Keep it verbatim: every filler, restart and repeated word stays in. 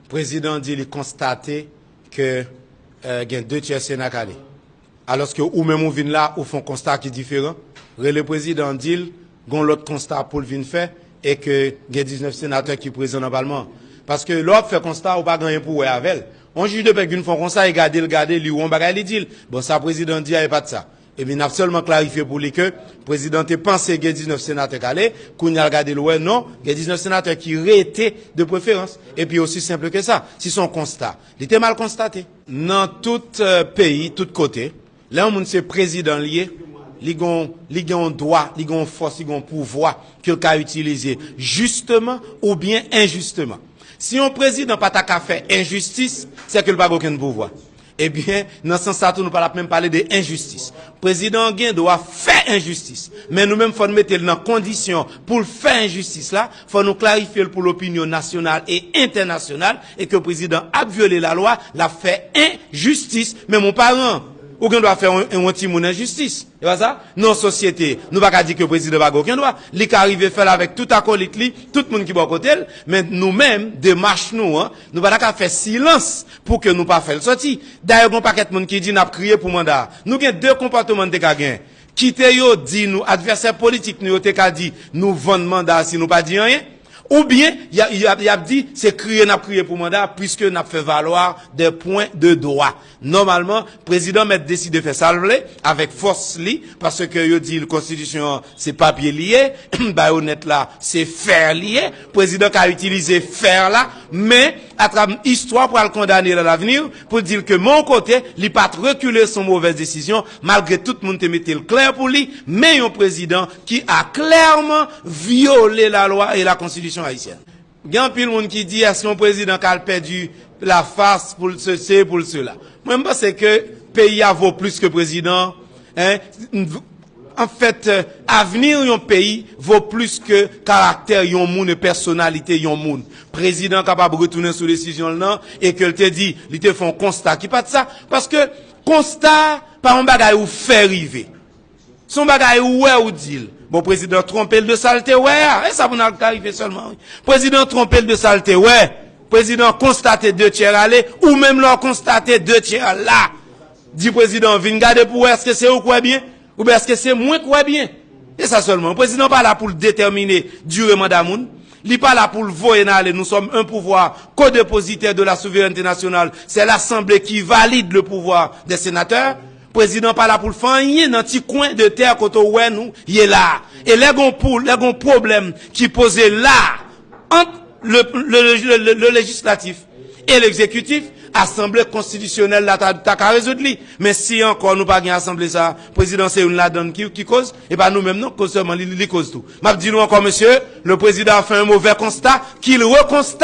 Prezidan di li konstate ke, eh, gen de tyè Sena k ale. Alòske ou menm ou vin la, ou fè yon konsta ki diferan. Rele prezidan, di l, gen yon lòt konsta pou l vin fè, e ke gen diznèf senatè ki prezan nan palman an. Paske lè w ap fè konsta, ou pa gen anyen pou w wè avè l. Yon jij de pè k vin fè yon konsta, li gade l, gade, li wè yon bagay, li di l, bon, sa prezidan di a, e pa t sa. Epi n ap sèlman klarifye pou li ke prezidan te panse gen diznèf senatè k ale, kounye a l gade l wè non, gen diznèf senatè ki rete de preferans. Epi osi senp ke sa, si se yon konsta, li te mal konstate. Nan tout, eh, peyi, tout kote, lè yon moun se prezidan l ye, li gen, li gen yon dwa, li gen yon fòs, li gen yon pouvwa ke l ka itilize jisteman oubyen enjisteman. Si yon prezidan pa ta ka fè enjistis, se ke l pa gen okenn pouvwa. Ebyen, nan sans sa tou, nou pa t ap menm pale de enjistis. Prezidan an gen dwa fè enjistis, men nou menm fò n mete l nan kondisyon pou l fè enjistis la, fò nou klarifye l pou lopinyon nasyonal e entènasyonal, e ke prezidan ap vyole lalwa, l ap fè enjistis. Menm yon paran, ou gen dwa fè yon, yon timoun enjistis. E pa sa? Nan yon sosyete, nou pa ka di ke prezidan pa gen okenn dwa. Li ka rive fè l avèk tout akolit li, tout moun ki bò kote l, men nou menm, demach nou an, nou pa ta ka fè silans pou ke nou pa fè l sòti. Dayè, gen yon pakèt moun ki di n ap kriye pou manda a. Nou gen de konpòtman n te ka gen. Kite yo di nou, advèsè politik nou yo te ka di nou vann manda a si nou pa di anyen. Oubyen, y a- y ap y ap di se kriye n ap kriye pou manda a, puiske n ap fè valoir des points de droit. Nòmalman, prezidan mèt deside fè sa l vle, avèk fòs li, paske yo di l konstitisyon an se papye li ye, bayonèt la se fè li ye, prezidan ka itilize fè la, men atrap istwa pral kondane l alavni pou di l ke men yon kote, li pa t rekile, se yon movèz desizyon, malgre tout moun te mete l klè pou li, men yon prezidan ki a klèman vyole lalwa e la konstitisyon ayisyèn. Gen anpil moun ki di, èske yon prezidan ka al pèdi lafas pou l sesi, pou l sela? Mwen, m panse ke peyi a vo plis ke prezidan, en. Anfèt, avni yon peyi vo plis ke karaktè yon moun e pèsonalite yon moun. Prezidan kapab retounen sou desizyon l nan e ke l te di, li te fè yon konsta ki pa t sa. Paske konsta pa yon bagay ou fè rive. Se yon bagay ou wè, ou di l. Bon, prezidan twonpe l de sa l te wè a. E sa pou n al klarifye sèlman, wi. Prezidan twonpe l de sa l te wè. Prezidan konstate de tyè ale, ou menm lè w konstate de tyè la. Di prezidan, vin gade pou wè èske se ou k wè byen, oubyen èske se mwen k wè byen. E sa sèlman. Prezidan pa la pou l detèmine dire manda moun. Li pa la pou l voye n ale. Nous sommes un pouvoir codépositaire de la souveraineté nationale. C'est l'Assemblée qui valide le pouvoir des sénateurs. Prezidan pa la pou l fè anyen nan ti kwen de tè kote w wè nou ye la a. E lè gon pou, lè gon pwoblèm ki poze la a ant le, le, le, le, le lejislatif e legzekitif, asanble konstitisyonèl la ta, ta ka rezoud li. Men si ankò nou pa gen asanble sa a, prezidan se youn ladan l ki, ki koz, e pa nou menm non, koz sèlman li, li koz tou. M ap di nou ankò, mesye, le président a fait un mauvais constat, qu'il reconsta.